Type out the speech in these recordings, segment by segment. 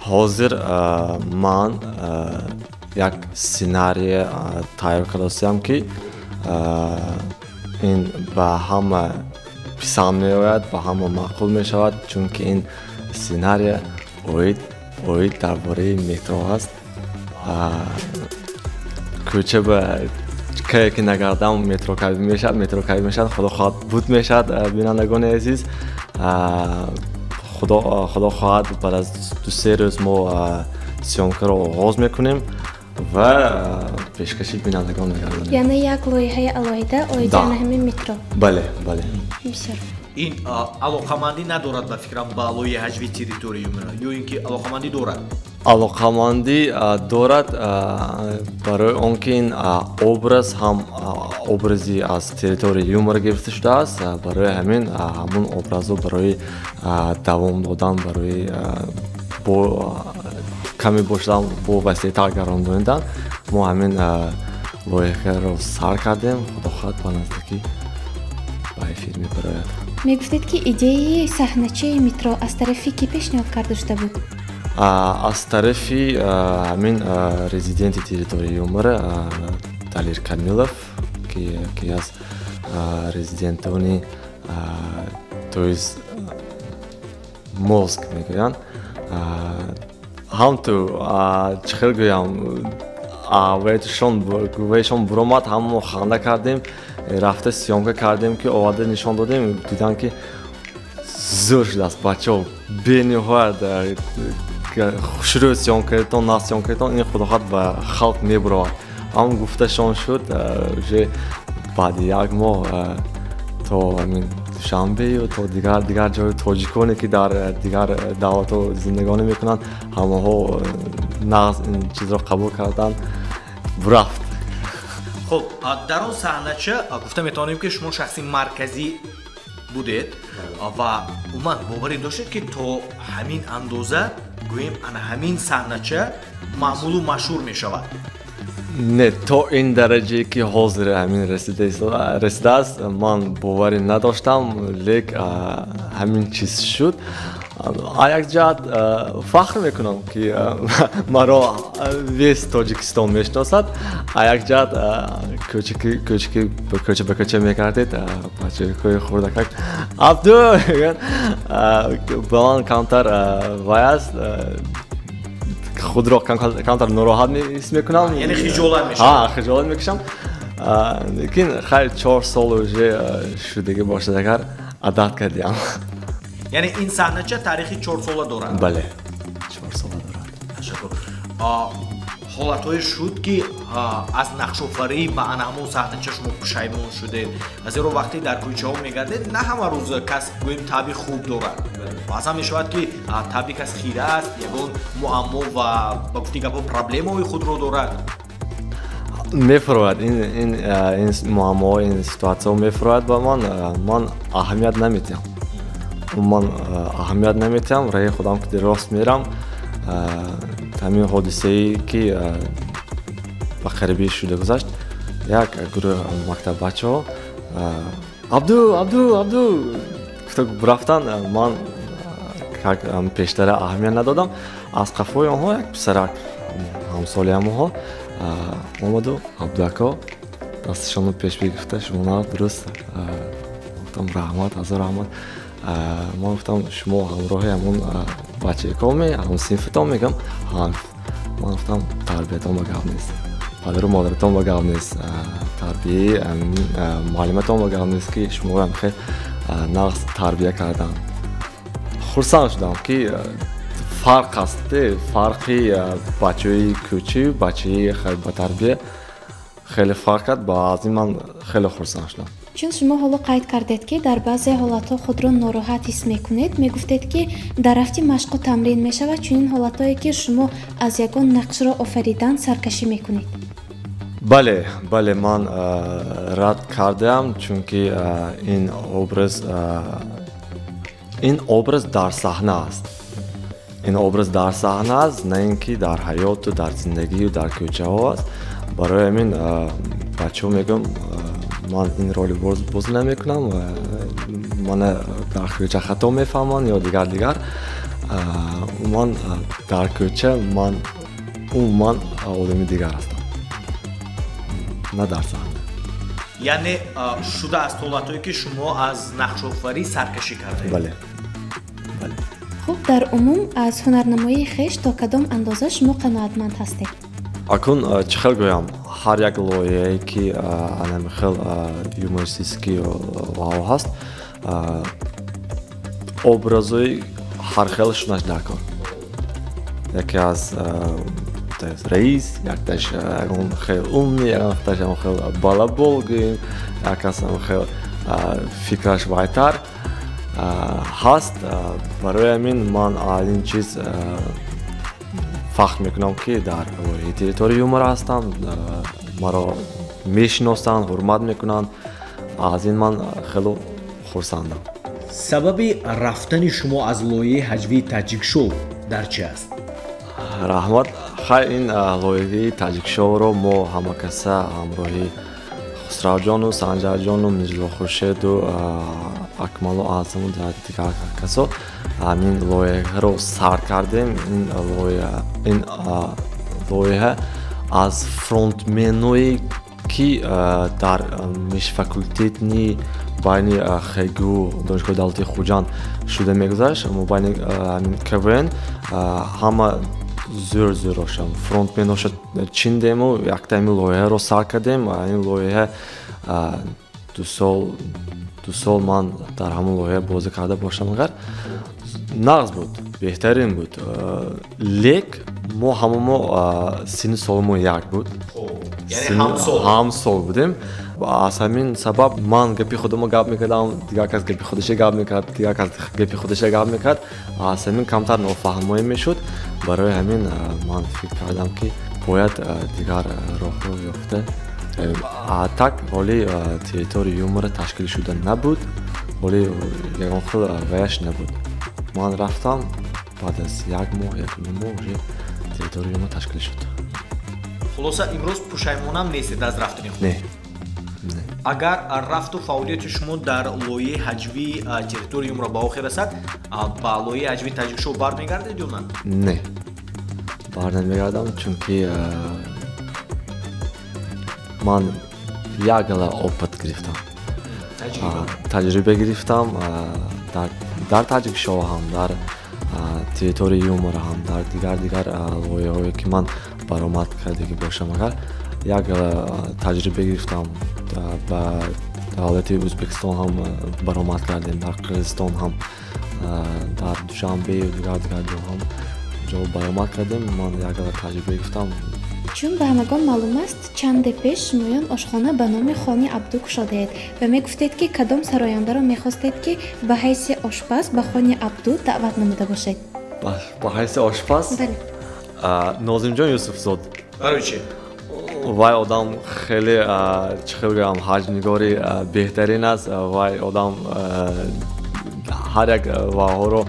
Ҳозир ман як сценария тайёр кардастам, ки ин ба ҳама писанд меояд, ба ҳама маъқул мешавад, чунки ин сценария оид дар бораи метро аст. Кӯча ба кае ки нагардам, метро кабӣ мешавад, метро кабӣ мешавад. Худо хоҳад, буд мешавад. Бинандагони азиз, Худо хоҳад, баъд аз 2-3 рӯз мо съёмкаро оғоз мекунем ва пешкаши бинандагон мегардонем. Яъне як лоиҳаи алоҳида оиди Да. ана ҳамин метро? Бале, бале. Бисёр. Ин алоқамандӣ надорад, ба фикрам, ба лоиҳаи ҳаҷви «Территорияи юмора» ё ин ки алоқамандӣ дорад? Алоқамандӣ дорад, барои он ки ин образ ҳам образи аз «Территорияи юмора» гирифта шудааст. Барои ҳамин ҳамун образро барои давом додан, барои бо каме бошадам бо васеътар гардонидан мо ҳамин лоиҳаро сар кардем. Худо хоҳад, ба наздикӣ ба эфир мебарояд. Мегуфтед, ки идеяи саҳначаи метро аз тарафи кӣ пешниҳод карда шуда буд? Аз тарафи ҳамин резиденти «Территорияи юмора» Далер Камилов, ки аз резидентони, то есть мозг мегӯянд, ҳам ту чӣ хел гӯям, вайшон буромад, ҳамамо ханда кардем, рафта съёмка кардем, ки оварда нишон додем, дидан, ки зӯр шудааст, бачаҳо, бениҳоят хушрӯ съёмкаетон, на съёмкаетон, ин худо хоҳад ба халқ мебуровад. Ҳам гуфташон шуд, уже баъди як моҳ то ҳамин Душанбею то дигар дигар ҷои тоҷиконе, ки дар дигар давлатҳо зиндагонӣ мекунанд, ҳамаҳо нағз ин чизро қабул карданд, рафт. Хуб, дар он саҳнача гуфта метавонем, ки шумо шахси марказӣ будед ва умуман боварӣ доштед, ки то ҳамин андоза, гӯем, ана ҳамин саҳнача маъмулу машҳур мешавад? Не, то ин дараҷае, ки ҳозир ҳамин расидааст, ман боварӣ надоштам, лек ҳамин чиз шуд. Як ҷиҳат фахр мекунам, ки маро весь Тоҷикистон мешиносад, а як ҷиҳат кӯчаки кӯча ба кӯча мекардед, бачаҳои хурдакак «Абду» ба ман камтар вай аст, худро камтар нороҳат ҳис мекунам. Яъне хиҷолат мешавад? Хиҷолат мекашам, лекин хайр, 4 сол уже шудагӣ бошад, агар одат кардиам. Яъне ин саҳнача таърихи 4 сола дорад? Бале, 4 сола дорад. Ташаккур. Ҳолатҳое шуд, ки аз нақшофарӣ ба ана ҳамон саҳнача шумо пушаймон шудед? Зеро вақте дар кӯчаҳо мегардед, на ҳама рӯз кас, гӯем, табъи хуб дорад. Баъзан мешавад, ки табъи кас хира аст, ягон муаммо ва, ба гуфти гапҳо, проблемаҳои худро дорад. Мефурояд ин муаммоҳо, ин ситуатсияҳо мефурояд ба ман. Ман аҳамият наметиҳам, ман аҳамият наметиҳам, раҳи худам ки рост мерам. Ҳамин ҳодисае, ки ба қарибӣ шуда гузашт, як гурӯҳ мактаббачаҳо «Абду, Абду, Абду» гуфта рафтан, ман как пештара аҳамият надодам. Аз қафои онҳо як писарак, ҳамсолиамонҳо, омаду: «Абду ако», дасташонро пеш бигирифта, «шумо на дуруст?» Гуфтам: «Раҳмат, ҳазор раҳмат». Ман гуфтам: «Шумо ҳамроҳи ҳамон бачаекоме, ҳамсинфитон?» Мегам: «Ҳа». Ман гуфтам: «Тарбиятон ба гап нест, падару модаратон ба гап нест, тарбияи муаллиматон ба гап нест, ки шуморо хел нағз тарбия карданд». Хурсанд шудам, ки фарқ аст, фарқи бачаҳои кӯчию бачаи ба тарбия хеле фарқ кард. Ба аз ин ман хеле хурсанд шудам. Чун шумо ҳоло қайд кардед, ки дар баъзе ҳолатҳо худро нороҳат ҳис мекунед, мегуфтед, ки дар рафти машқу тамрин мешавад чунин ҳолатҳое, ки шумо аз ягон нақшро офаридан саркашӣ мекунед? Бале, ман рад кардаам, чунки ин образ дар саҳна аст, ин образ дар саҳна аст, на ин ки дар ҳаёту дар зиндагию дар кӯчаҳо аст. Барои ҳамин бачаҳо мегӯям: «Ман ин роли бозӣ намекунам, мана дар кӯча хато мефаҳманд ё дигар дигар». Умуман дар кӯча ман умуман одами дигар ҳастам, на дар саҳна. Яъне шудааст ҳолатҳое, ки шумо аз нақшофарӣ саркашӣ кардаед? Бале, бале. Хуб, дар умум аз ҳунарнамоии хеш то кадом андоза шумо қаноатманд ҳастед? Акун чӣ хел гӯям, ҳар як лоиҳае, ки анами хел юмористический вао ҳаст, образҳои ҳархел шунаш дар кор. Яке аз раис, якташ ягон хел умный, ягонташ ягон хел балабол гӯем, якас ягон хел фикраш вайтар ҳаст. Барои ҳамин ман аз ин чиз фахр мекунам, ки дар лоиҳаи «Территория юмора» ҳастам. Маро мешиносанд, ҳурмат мекунанд, аз ин ман хело хурсандам. Сабаби рафтани шумо аз лоиҳаи ҳаҷвии «Таҷикшоу» дар чи аст? Раҳмат. Хай, ин лоиҳаи «Таҷикшоуро» мо ҳамакаса ҳамроҳи Хусравҷону Санҷарҷону Мирзо Хуршеду Акмалу Аъзаму дигар касо ҳамин лоиҳаро сар кардем. Ин лоиҳа аз фронтменое, ки дар межфакультетный байни ХГУ, Донишгоҳи давлатии Хуҷанд шуда мегузашт, мобайни ҳамин КВН ҳама зӯр зӯроша фронтменоша чиндему якта ҳамин лоиҳаро сар кардем. Ин лоиҳа 2 сол, 2 сол ман дар ҳамон лоиҳа бозӣ карда бошам агар, нағз буд, беҳтарин буд, лек мо ҳамамо синну солмо як буд, ҳамсол будем. Аз ҳамин сабаб ман гапи худамо гап мекардам, дигар кас гапи худаша гап мекард, дигар кас гапи худаша гап мекард. Аз ҳамин камтар нофаҳмоӣ мешуд. Барои ҳамин ман фикр кардам, ки бояд дигар роҳро ёфта. Так ҳоли «Территория юмора» ташкил шуда набуд, ҳоли ягон хел ваяш набуд. Ман рафтам, баъд аз як моҳ, 1,5 моҳ уже «Территория юмора» ташкил шуд. Хулоса, имрӯз пушаймонам нестед аз рафтани худ? Не. Агар рафту фаъолияти шумо дар лоиҳаи ҳаҷвии «Территория юмора» ба охир расад, ба лоиҳаи ҳаҷвии «Таҷикшоу» бармегардед ё на? Не, бар намегардам, чунки ман як гала опыт гирифтам, таҷриба гирифтам дар «Таҷикшоу» ҳам, дар «Территория юмора» ҳам, дар дигар лоиҳаҳое, ки ман баромад кардагӣ бошам агар, як таҷриба гирифтам. Ба давлати Ӯзбекистон ҳам баромад кардем, дар Қирғизистон ҳам, дар Душанбею дигар дигар ҷо ҳам ҷо баромад кардем. Ман як таҷриба гирифтам. Чун ба ҳамагон маълум аст, чанде пеш шумоён ошхона ба номи Хони Абду кушодаед ва мегуфтед, ки кадом сарояндаро мехостед, ки ба ҳайси ошпаз ба Хони Абду даъват намуда бошед? Ба ҳайси ошпаз? Бале. Нозимҷон Юсуфзод. Барои чӣ? Вай одам хеле, чӣ хел гӯям, ҳаҷвнигори беҳтарин аст. Вай одам ҳар як ваҳоро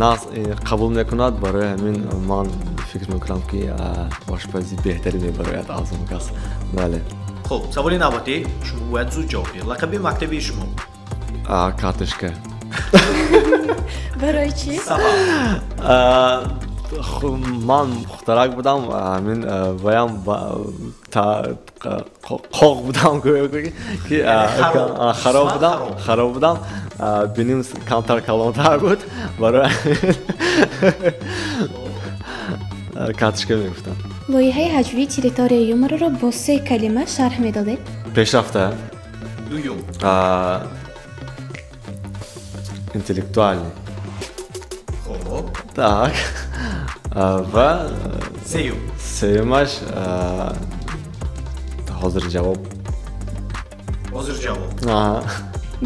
нағз қабул мекунад. Барои ҳамин ман фикр мекунам, ки ошпази беҳтарин мебарояд аз он кас, бале. Хуб, саволи навбатӣ, шумо бояд зуд ҷавоб диҳед. Лақаби мактабии шумо? Картошка. Барои чӣ? Сабаб? Ман хурдтарак будам, ҳамин ваям қоқ будам, ки хароб будам, хароб будам. Биним камтар калонтар буд, барои картошка мегуфтам. Лоиҳаи ҳаҷвии «Территория юмора»ро бо се калима шарҳ медодед? Пешрафта. Дуюм? Интеллектуальный. Хуб. Так, ва сеюм? Сеюмаш ҳозир ҷавоб. Ҳозир ҷавоб.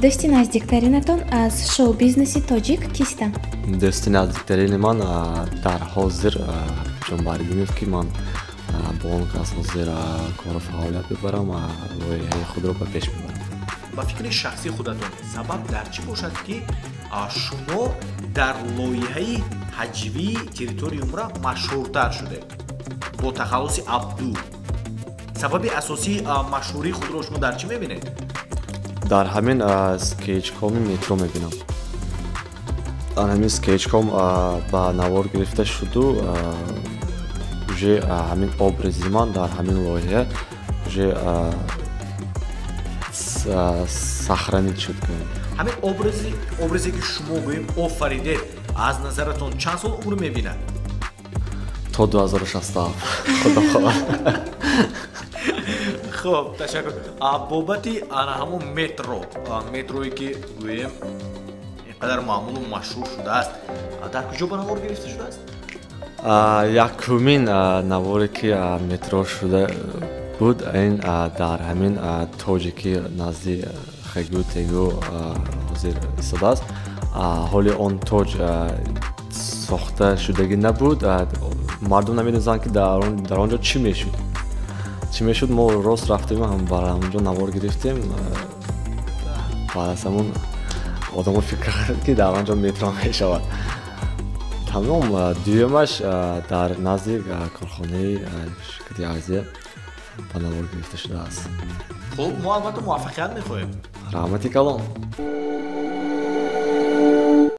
Дӯсти наздиктаринатон аз шоу-бизнеси тоҷик кистанд? Дӯсти наздиктарини ман дар ҳозир Ҷонбаридинов, ки ман бо он кас ҳозир кору фаъолият мебарам, лоиҳаи худро ба пеш мебарам. Ба фикри шахсии худатон, сабаб дар чӣ бошад, ки шумо дар лоиҳаи ҳаҷвии «Территория юмора» машҳуртар шудед бо тахаллуси Абду? Сабаби асосии машҳурии худро шумо дар чӣ мебинед? Дар ҳамин скетчкоми метро мебинам. Ҳамин скетчком ба навор гирифта шуду, уже ҳамин образи ман дар ҳамин лоиҳа уже сохранить шуд. Ҳамин образе, ки шумо, гӯем, офаридед, аз назаратон чанд сол умр мебинад? То 2067, худо хоҳад. Хуб, ташаккур. Бобати ана ҳамон метро, метрое ки, гӯем, ин қадар маъмулу машҳур шудааст, дар куҷо ба навор гирифта шудааст? Якумин наворе, ки метро шуда буд, ин дар ҳамин тоҷе, ки назди ХГУ ТГУ ҳозир истодааст. Ҳоли он тоҷ сохта шудагӣ набуд, мардум намедонистанд, ки дар он ҷо чӣ мешуд. Мо рост рафтем, бар ҳамонҷо навор гирифтем. Баъд аз ҳамон одамо фикр карданд, ки дар он ҷо метро мешавад. Тамом. Дуюмаш дар назди корхонаи ширкати Азия ба навор гирифта шудааст. Хуб, мо албатта муваффақият мехоҳем. Раҳмати калон.